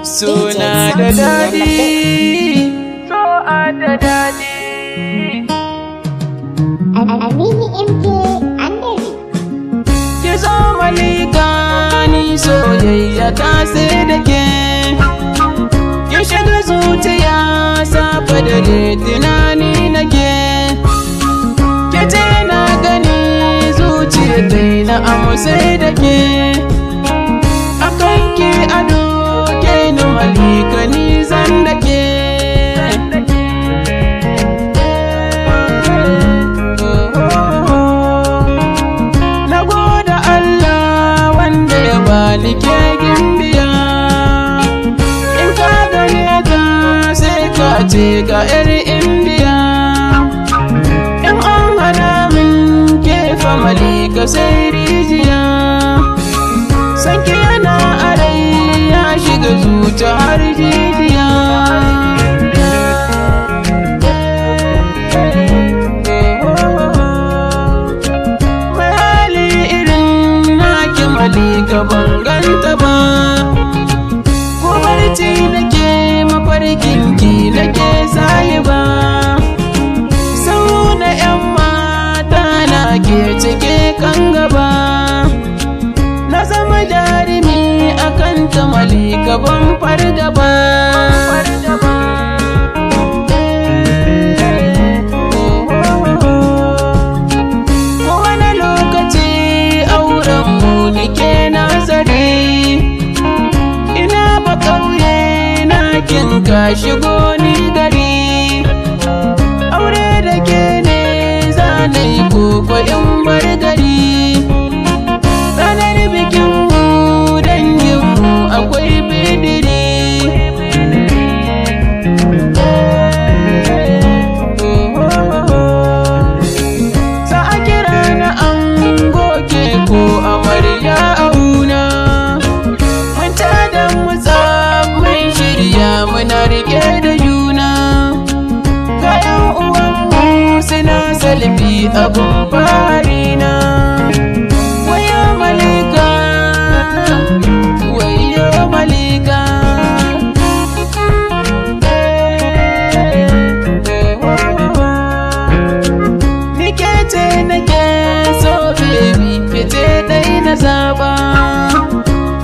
Suna da daɗi, so a da daɗi. Aminu MK Andari. Ki zo, Malika, ni soyayya ta sai da ke. Ki shiga zuciya, safe da tunani nake. Ki ce na gani, zuciya ta yi na sai da ke. Akan ki ado ke ni, Malika, ni zan da ke. Na gode Allah wanda ya bani ke, gimbiya. In ka gane ta, sai ka ce ga 'yar Indiya. In an hana min ke fa, Malika, sai rijiya. Sanki yana a rai, ya shiga zuci har jijiya. Mai hali irin naki, Malika, ban ganta ba. Ko barci nake, mafarkin ki nake sahiba. Sau na 'yan mata na ke cike kan gaba. Na zama jarumi akan ta, Malika, ban fargaba. Ko wani lokaci auren mu nike nazari. Ina ba ƙauye na kinka shigo ni gari. Aure da ke ne zanai koko in bar gari. Ranar bikin mu, dangin mu akwai bidiri. Za a kira na ango, ke ko amarya auna. Mun tada mutsa, mun shirya, muna rike da juna. Kayan uwanmu suna salfi, abun farina. Wayo Malika, wayo Malika. Ni ke ce nake so, baby, ke ce dai na zaba.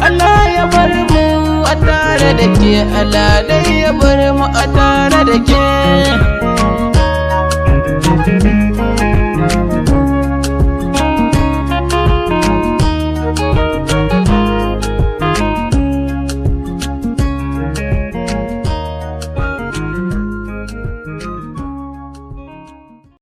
Allah ya bar mu a tare da ke, Allah dai ya bar mu a tare da ke.